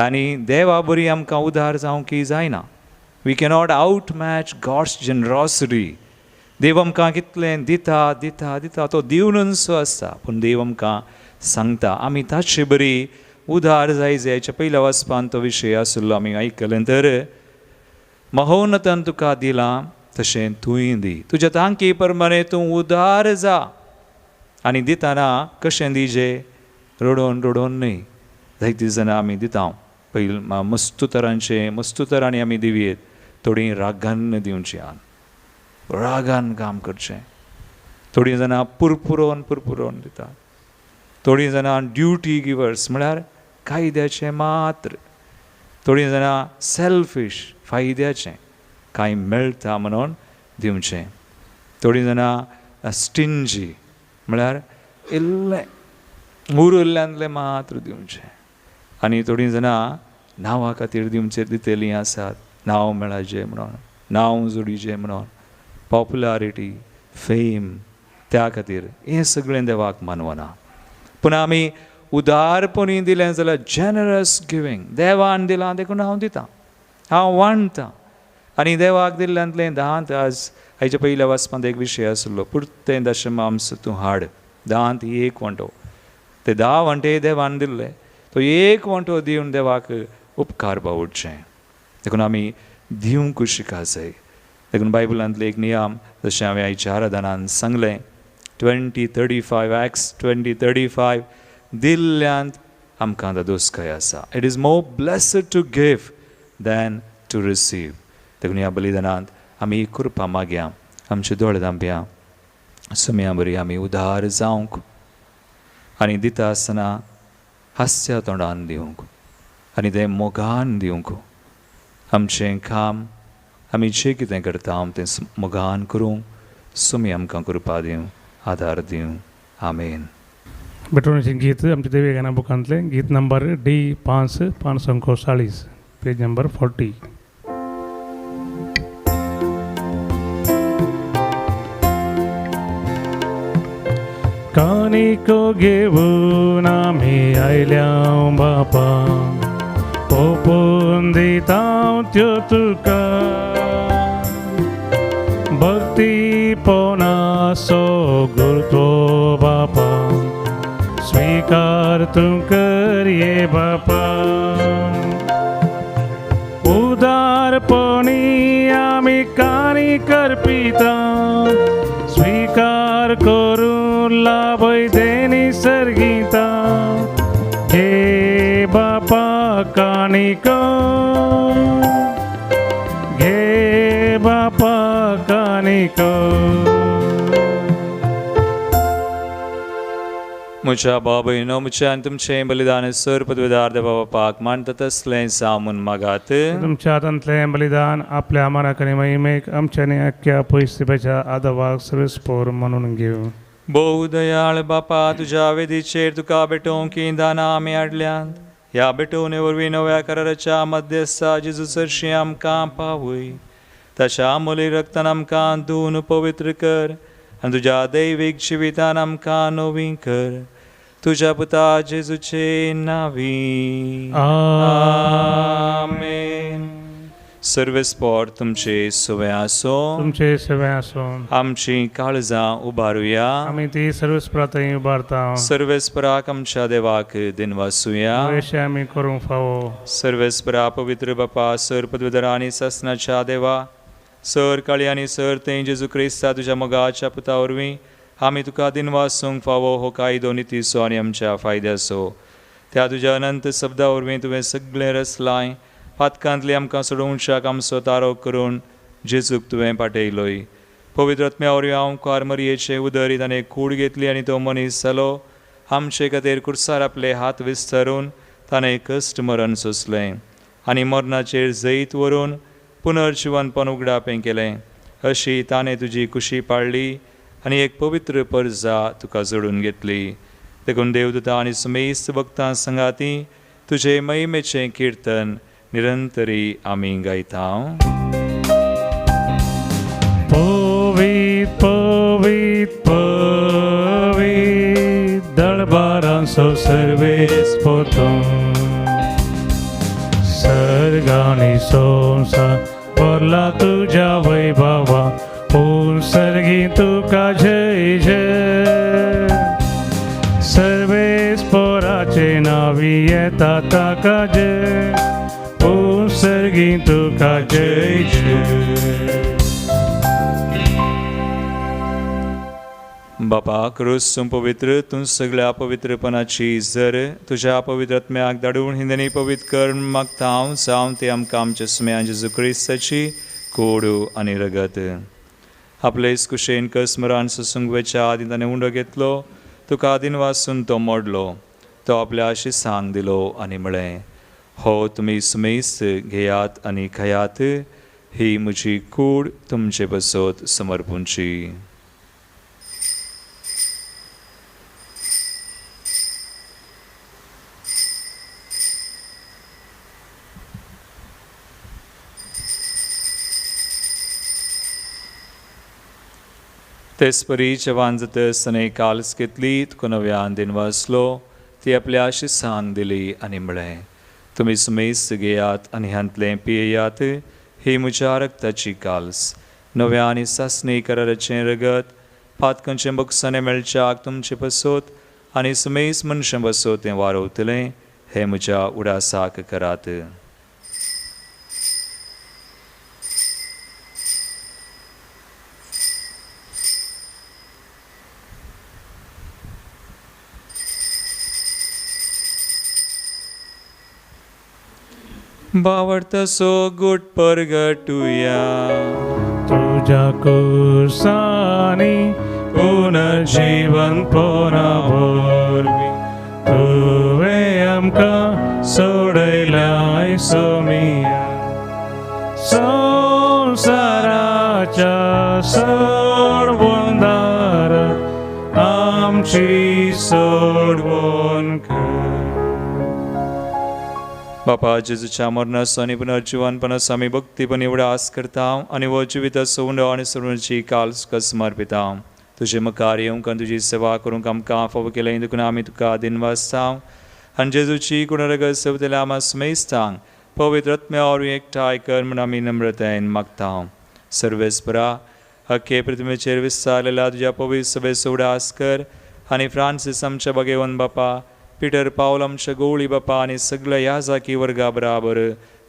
आनी देवा बरी आमकां उदार जावंक जायना. We cannot out match God's generosity. देव आमकां कितलें दिता दिता दिता, तो दिवनूच आसता. पूण देव आमकां सांगता आमी ताचे बरी उदार जाय जाय. हाच्या पयल्या वाचपान तो विशय आशिल्लो आमी आयकलें. तर महोन्नतान तुका दिलां तशें तूंय दी, तुज्या तांकी प्रमाणे तूं उदार जा. आनी दितना कशें दिजे? रडोवन रडोवन न्हय. जायतीं जाणां आमी दिता पयलीं मस्तू तरांचें, मस्तू तरांनी आमी दिवयेत. थोडीं रागान दिवचीं, रागान काम करचें. थोडीं जाणां पुरपुरोवन पुरपुरोवन दितात. थोडीं जाणां ड्युटी गिवर्स म्हळ्यार कायद्याचें मात्र. थोडीं जाणां सेल्फीश, फायद्याचें कांय मेळटा म्हणून दिवचें. थोडीं जाणां स्टिंजी म्हळ्यार इल्लें उरिल्ल्यांतलें मात्र दिवचें. आनी थोडीं जाणां नांवा खातीर दिवचें दितलीं आसात, नांव मेळाचें म्हणून, नांव जोडीचें म्हणून, पॉपुलारिटी, फेम, त्या खातीर. हें सगळें देवाक मानवना. पूण आमी उदारपणी दिलें जाल्यार जेनरस गिवींग, देवान दिलां देखून हांव दितां, हांव वांट्टां. आनी देवाक दिल्ल्यांतलें दांत, आज हाच्या पयल्या वाचपांत एक विशय आसलो, पुरतें दशमांस तूं हाड, दांत एक वांटो. ते 10 वांटे देवान दिल्ले, तो एक वांटो दिवन देवाक उपकार बावडचें. देखून आमी दिवंक शिका जाय. देखून बायबलांतले एक नियम, जशें हांवें आयच्या आराधनान सांगलें, 20:35, Acts 20:35, दिल्ल्यांत आमकां दादोसकाय आसा. It is more blessed to give than to receive. देखून ह्या बलिदानांत आमी कृपा मागया, आमचे दोळे धांपया, सम्या बरी आमी उदार जावंक आनी दिता आसतना हास्या तोंडान दिवंक आनी तें मोगान दिवंक. आमचें काम आमी जें कितें करता तें मोगान करूंक सुमी आमकां कृपा दिवं, आदार दिवं. आमेन. भेटवणीचें गीत आमच्या देवी गाना बुकांतलें गीत नंबर डी 5 540, पेज नंबर 40. कानिको घेवन आमी आयल्या बापा, ओपून दिता त्यो तुका, भक्तीपणाचो गुरुत्व बापा, स्वीकार तूं करये बापा. उदारपणी आमी काणी करपिता, स्वीकार करून लाभय देनी सर्गिता, हे बापा काणिको, घे बापा काणिको. म्हज्या बाबयनो, म्हज्या आनी तुमचें बलिदान सर पदवेदार देवा बापाक मानता तसलें जावं मागात. तुमच्या हातांतलें बलिदान आपल्या मानाक आनी महिमेक आमच्या आनी अख्ख्या पयसुप्याच्या आदावाक सर्वेस्पोर म्हणून घेवं. भोव दयाळ बापा, तुज्या वेदीचेर तुका भेटोवंक हीं दानां आमी हाडल्यांत. ह्या भेटवणे वरवीं नव्या कराराच्या मध्यस्था जेजू सरशीं आमकां पावय. ताच्या अमोली रक्तान आमकां धुवन पवित्र कर आनी तुज्या दैवीक जिवितान आमकां नवी कर. तुज्या पुता जेजूचे नांवी आमेन. सर्वेस्पोर तुमचे सुवे आसूं, तुमचे सेवे आसूं. आमची काळजां उबारुया, आमी ती सर्वेस्परांतय उबारता. सर्वेस्पराक आमच्या देवाक दिनवासुया, अशें आमी करूंक फावो. सर्वेस्परा पवित्र बापा, सर पदवीधर आनी सासनाच्या देवा, सर काळी आनी सर थंय जेजू क्रिस्ता तुज्या मोगाच्या पुता वरवीं आमी तुका दिनवासूंक फावो हो कायदो नितीचो आनी आमच्या फायद्याचो. त्या तुज्या अनंत शब्दा वरवीं तुवें सगळें रचलांय. पातकांतली आमकां सोडोवच्याक आमचो तारो करून जेजूक तुवें पाटयलोय. पवित्र आत्म्या वरवीं हांव मरयेचे उदरी ताणें कूड घेतली आनी तो मनीस जालो. आमचे खातीर कुर्सार आपले हात विस्तारून ताणें कश्ट मरण सोंसलें आनी मरणाचेर जैत व्हरून पुनर्जिवनपण उगडापें केलें. अशी ताणें तुजी कुशी पाळ्ळी आनी एक पवित्र परजा तुका जोडून घेतली. देखून देवदूता आनी सुमेस्त भक्तां संगाती तुजे महिमेचें किर्तन निरंतरी आमी गायता. पवीत पवीत पवीत दळबारांचो सर्वेस्पोर तूं, सर्गानी संवसार भरला तुज्या वैभवा पूण सर्गी तुका जय जय सर्वेस पोराचे नावी येता ताका जय पूण सर्गी तुका जय जय. बापा क्रूस तूं पवित्र तूं सगळ्या पवित्रपणाची जर तुज्या पवित्र आत्म्याक धाडून हिंदनी पवित्र कर मागता हांव जावं ते आमकां आमच्या सुम्या जेजू क्रिस्ताची कोडू आनी रगत. आपले कुशेन कसमरान सोसूंक वेच्या आदीं ताणें उंडो घेतलो, तुका आदीन वासून तो मोडलो, तो आपल्या शिसांक दिलो आनी म्हळें, हो तुमी सुमेस्त घेयात आनी खायात, ही म्हजी कूड तुमचे बसत समर्पूंची. तेचपरी जेवान जातस ताणें काल्स घेतली, तुका नव्यान दिन वाचलो, ती आपल्या शिसांक दिली आनी म्हळें, तुमी सुमेस्त घेयात आनी हांतलें पियेयात, ही म्हज्या रक्ताची काल्स, नव्या आनी सासणी कराराचें रगत, पातकांचें बक्षाणें मेळच्याक तुमचें पसत आनी सुमेस्त मनशां बसत तें वारवतलें, हें म्हज्या उडासाक करात. बावडतसो गुट परगटुया. तुज्या कुर्सानी पुनर्जीवन पोना वरवीं तुवें आमकां सोडयलाय सोमिया, संवसाराच्या सोडवणदार आमची सोडवण कर. बापा जेजूच्या मरणाचो आनी पुनर्जिवनपणाचो आमी भक्तीपण एवढो आस करता आनी हो जिविताचो उंडो आनी सोडवणची काल तुका समर्पिता. तुजे मुखार येवंक आनी तुजी सेवा करूंक आमकां फावो केलें देखून आमी तुका दिनवासता आनी जेजूची कुणरगत सेवतल्या आमा सुमेस्तांक पवित्र आत्म्या वरवीं एकठांय कर म्हूण आमी नम्रतायेन मागता. सर्वेस्परा अख्खे पृथ्वीचेर विस्तारलेल्या तुज्या पवित्र सभेचो उडास कर आनी फ्रांसीस आमच्या भगेवन बापा, पिटर पावल आमच्या गवळी बापा आनी सगळ्या ह्या जाकी वर्गा बराबर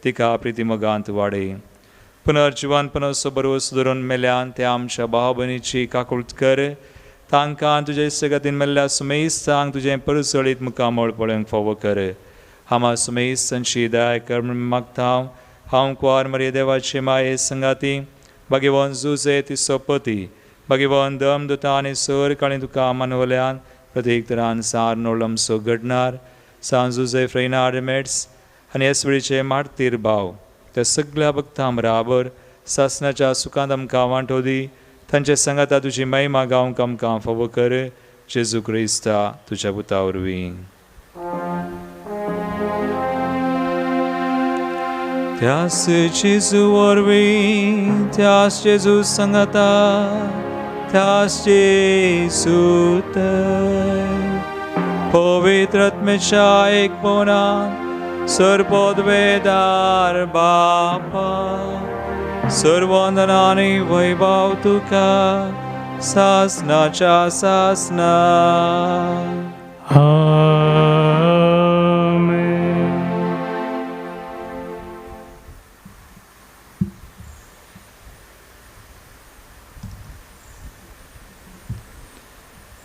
तिका प्रितीमोगांत वाडय. पुनर्जिवनपणाचो बरोस धरून मेल्यान त्या आमच्या भाव भयणीची काकूळट कर, तांकां तुजे सगतीन मेल्ल्या सुमेस्तांक तुजें परसळीत मुखामळ पळोवंक फावो कर. हांव सुमेस्तांची दया कर म्हूण मागता. हांव कुवार मरिये देवाचे माये संगाती भगवान जुजे तिसो पती भगवान दम दुता आनी सर काळी तुका मानवल्यान प्रत्येक तरान सार नोळमसो घडणार सांत जुजे फ्रेनार्ड मेट्स आनी एस वेळीचे मार्तीर भाव त्या सगळ्या भक्तां बराबर सासणाच्या सुखांत आमकां वांटो दी, तांचे सांगाता तुजी महिमा गावंक आमकां फावो कर. जेजू क्रिस्ता तुज्या पुता वरवीं. त्यास जेजू वरवीं, त्यास जेजू सांगाता, त्यास जेजू पवित्र आत्म्याच्या एकपणान सर्वोद्वेदार बापा सर्वंदना आनी वैभव तुका सासनाच्या सासना. आमेन.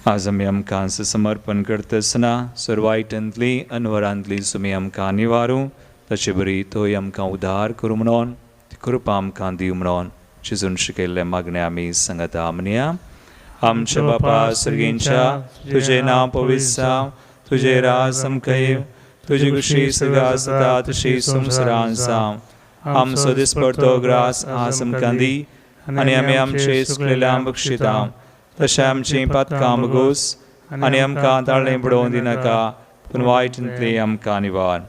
आज आमी आमकां समर्पण करतासतना सर्वायटांतली अनवरांतली सुमी आमकां निवारूं, ताचे बरी थंय आमकां उदार करूं म्हणून ती कृपा आमकां दिवं म्हणून चिजून शिकयल्लें मागणें आमी सांगता. म्हणया, आमच्या बापा सर्गींच्या, तुजें नांव पवित्र जावं, तुजें राज आमकां येवं, तुजी खुशी सगळ्या आसता तशी संवसारांत जावं. आमचो दिसपडतो ग्रास आज आमकां दी आनी आमी आमचे सुकलेल्या बक्षिता तशें आमचीं पातकां बगोस आनी आमकां ताळें बुडोवन दिनाका, पूण वायटांतली आमकां निवार.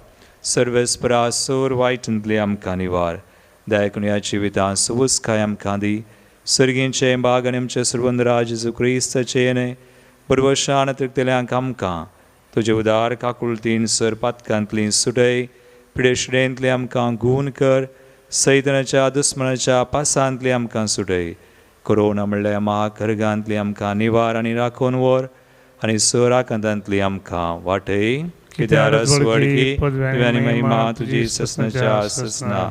सर्वेस्परा सोर वायटांतली आमकां निवार. दयाकून ह्या जिवितांत सुबुसकाय आमकां दी. सर्गींचे बाग आनी आमचे सर्वंदरा जेजू क्रिस्ताचें न्हय बरवशान तृप्तल्यांक आमकां तुजे उदार काकुळतीन सर पातकांतली सुटय, पिडेशिडेंतली आमकां गूण कर, सैतनाच्या दुस्मनाच्या पासांतली आमकां सुटय, कोरोना म्हणल्यार महाखर्गांतली आमकां निवार आनी राखून व्हर आनी सराकांतांतली आमकां वाटय. कित्याक रसवडकी पदवी आनी महिमा तुजी ससनाच्या ससना.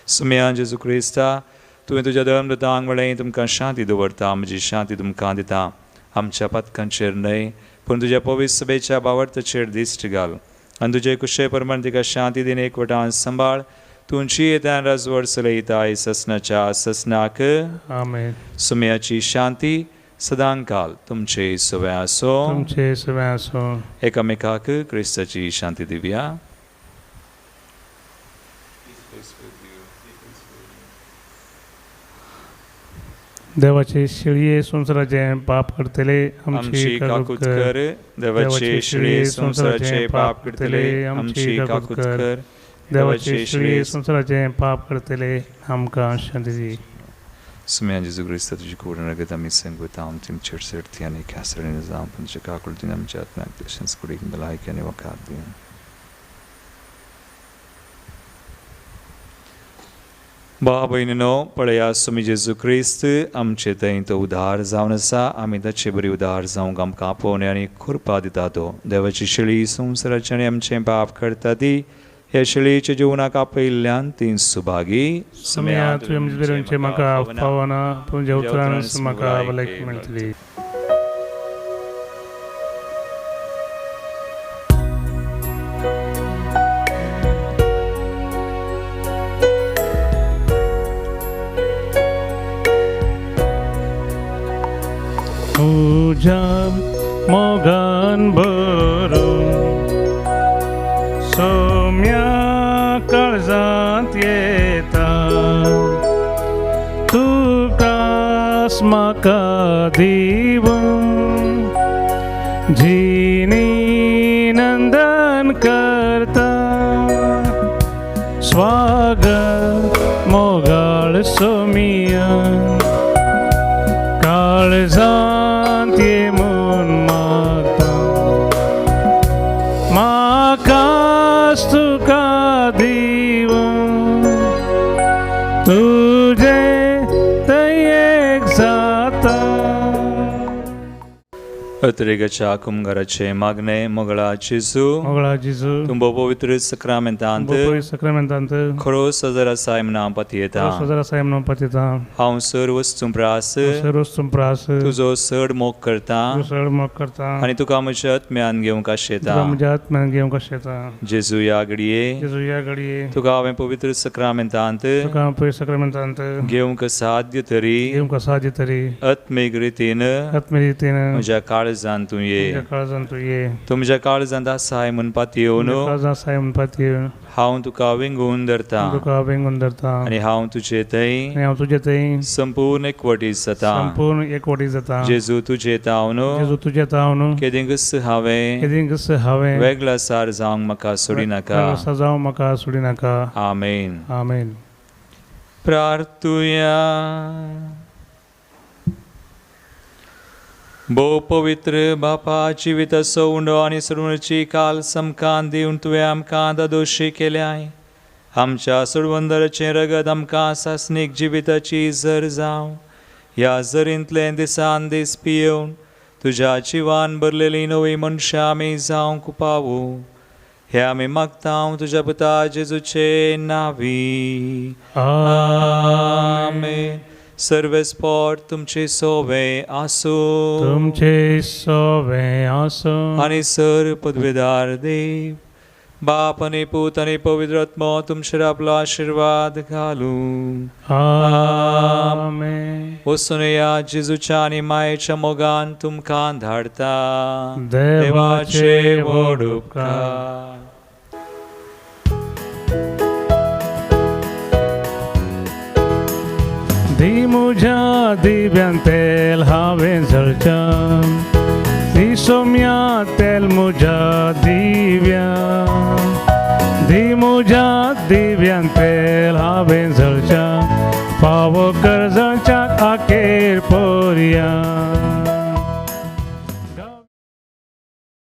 सुम्या जेजू क्रिस्ता, तुवें तुज्या धर्मदूतांक म्हणलें तुमकां शांती दवरता, म्हजी शांती तुमकां दिता. आमच्या पातकांचेर न्हय पूण तुज्या पवित्र सभेच्या बावडताचेर दिश्ट घाल आनी तुजे कुशे प्रमाण तिका शांती दिन एकवटान सांबाळ. तुमची येत्यान राजवड चलयताय ससनाच्या ससनाक. आमेन. सुम्याची शांती सदांकाल तुमचे सवे आसो. तुमचे सवे आसूं. एकामेकाक क्रिस्ताची शांती दिवया. देवाचे शिळये संवसाराचें पाप करतले आमची काकूत कर. देवाचे शिळये संवसाराचें पाप करतले आमची काकूत कर. देवाचे शिळये संवसाराचें पाप करतले आमकां शांती दी. सुम्या जेजू क्रिस्ता, तुजी कूड रगत आमी संगता आमची चेडसडती आनी खासरणी जावं तुमच्या काकुळतीन आमच्या आत्म्याक तशेंच कुडीक भलायकी आनी वखाद दिवन. भाव भयणीनो, पळया सुमी जेजू क्रिस्त आमचे थंय तो उदार जावन आसा. आमी ताचे बरी उदार जावंक आमकां आपोवणे आनी कृपा दिता. तो देवाची शेळी संवसाराचें आनी आमचें पाप करता ती ह्या शेळीच्या जिवनाक आपयिल्ल्यान ती सुभागी. सुम्या तुवें म्हजें म्हाका फावना पूण तुज्या उतरान म्हाका भलायकी मेळटली. तुज्या मोगान भरून सोम्या काळजांत येता, तुकास म्हाका दिवन जिणी नंदन करता. स्वागत मोगाळ सोमिया काळजांत ये म्हूण मागता, म्हाकाच तुका दिवन तुजें दयेक जाता. अत्रेगाच्या कुमगाराचें मागणें. मोगळा जेजू, मोगळा जेजू, तुमचो पवित्र सक्रामेंतांत पवित्र सक्रामेंतांत खरो सजर आसाय म्हूण हांव पातयेता. सजर आसाय म्हूण हांव पातयेता. हांव सर वस्तूं प्रास सर वस्तूं प्रास तुजो चड मोग करता, चड मोग करता आनी तुका म्हज्या आत्म्यान घेवंक आशेता. म्हज्या आत्म्यान घेवंक आशेता. जेजू ह्या घडये, जेजू ह्या घडये तुका हांवें पवित्र सक्रामेंतांत तुका पवित्र सक्रामेंतांत घेवंक साध्य तरी, घेवंक साध्य तरी आत्मीक रितीन, आत्मीक रितीन म्हज्या काळजांत तूं ये. काळजांत तूं ये. तूं म्हज्या काळजांत आसाय म्हूण पातयेवन, काळजांत आसाय म्हूण पातयेवन हांव तुका वेंगून धरता, तुका वेंगून धरता आनी हांव तुजे थंय, आनी हांव तुजे थंय संपूर्ण एकवटीत जाता, संपूर्ण एकवटीत जाता. जेजू तुजे तावन, जेजू तुजे तावन केदिंकच हांवें, केदिंकच हांवें वेगळा सार जावंक म्हाका सोडिनाका, वेगळो जावंक म्हाका सोडिनाका. आमेन. आमेन. प्रार्थुया. भोव पवित्र बापा, जिविताचो उंडो आनी सोडवणेची काल समकान दिवन तुवें आमकां दादोशी केल्याय. आमच्या सोडवंदराचें रगत आमकां सासणीक जिविताची जर जावं. ह्या जरींतलें दिसान दीस पियेवन तुज्या जिवान भरलेली नवी मनशां आमी जावंक पावूं. हे आमी मागता तुज्या पुता जेजूचे नांवी. आमेन. सर्वेस्पोर तुमचे सोवे आसूं, तुमचे सोवे आसूं. आनी सर पदवेदार देव बाप आनी पूत आनी पवित्र आत्मो तुमचेर आपलो आशिर्वाद घालूं. आमेन. वचून या जेजूच्या आनी मायेच्या मोगान तुमकां धाडता. देवाचे व्हड उपकार. दी म्हज्या दिव्यान तेल हांवें जळच्या, दी सोम्या तेल म्हज्या दिव्या, दी म्हज्या दिव्यान तेल हांवें जळच्या, फावो कर जळच्या आखेर पोरया.